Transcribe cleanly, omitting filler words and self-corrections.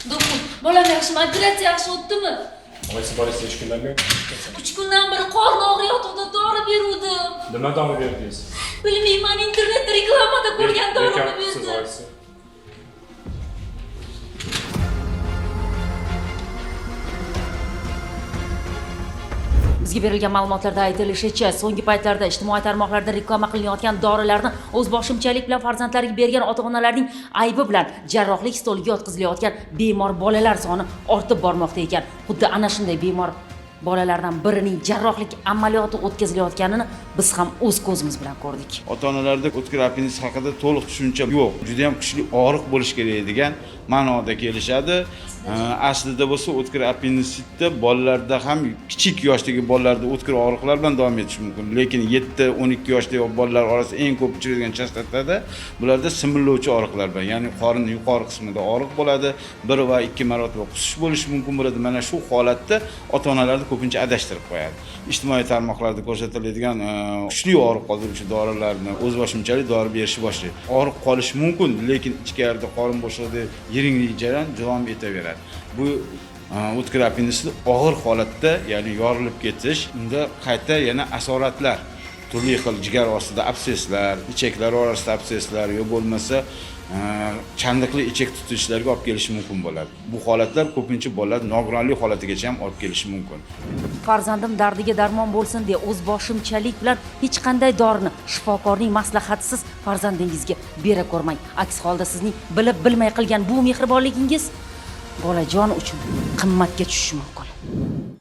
Doktor, bolam yaxshimi? Operatsiya yaxshi o'tdimi? Oyisi bolangiz necha kundan beri? 3 kundan beri qorni og'riyotgandi, dori beruvdim. Nima dori berdingiz? Bilmayman, internetda reklamada ko'rgan dorimni Bekor siz berdim. oyisi. Bizga berilgan ma'lumotlarda aytilishicha, so'nggi paytlarda ijtimoiy tarmoqlarda reklama qilinayotgan dorilarni o'zboshimchalik bilan farzandlariga bergan ota-onalarning aybi bilan jarrohlik stoliga yotqizilayotgan bemor bolalar soni ortib bormoqda ekan. Xuddi ana shunday bemor bolalardan birining jarrohlik amaliyoti o'tkazilayotganini biz ham o'z ko'zimiz bilan ko'rdik. Ota onalarda o'tkir appenditsit haqida to'liq tushuncha yo'q, juda yam kuchli og'riq bo'lishi kerak degan ma'noda kelishadi. Aslida bo'lsa, o'tkir appenditsitda bolalarda ham, kichik yoshdagi bolalarda o'tkir og'riqlar bilan davom etishi mumkin, lekin 7-12 yoshdagi bolalar orasida eng ko'p uchraydigan chastotada bularda simirlovchi og'riqlar bilan, ya'ni qorin yuqori qismida og'riq bo'ladi, 1 va 2 marotaba qusish bo'lishi mumkin bo'ladi. Mana shu holatda ota onalarni ko'pincha adashtirib qo'yadi ijtimoiy tarmoqlarda ko'rsatiladigan kuchli og'riq qoldiruvchi dorilarni o'zboshimchalik dori berishni boshlaydi. Og'riq qolishi mumkin, lekin ichkarida, qorin bo'shlig'ida yiringli jarayon davom etaveradi. Bu o'tkir appenditsit og'ir holatda, ya'ni yorilib ketish, unda qayta yana asoratlar, turli xil jigar ostida absesslar, ichaklar orasida absesslar yo bo'lmasa chandiqli ichak tutilishlarga olib kelishi mumkin bo'ladi. Bu holatlar ko'pincha bolalar nogironlik holatigacha ham olib kelishi mumkin. Farzandim dardiga darmon bo'lsin deya o'zboshimchalik bilan hech qanday dorini shifokorning maslahatisiz farzandingizga bera ko'rmang. Aks holda sizning bilib bilmay qilgan bu mehribonligingiz bolajon uchun qimmatga tushishi mumkin.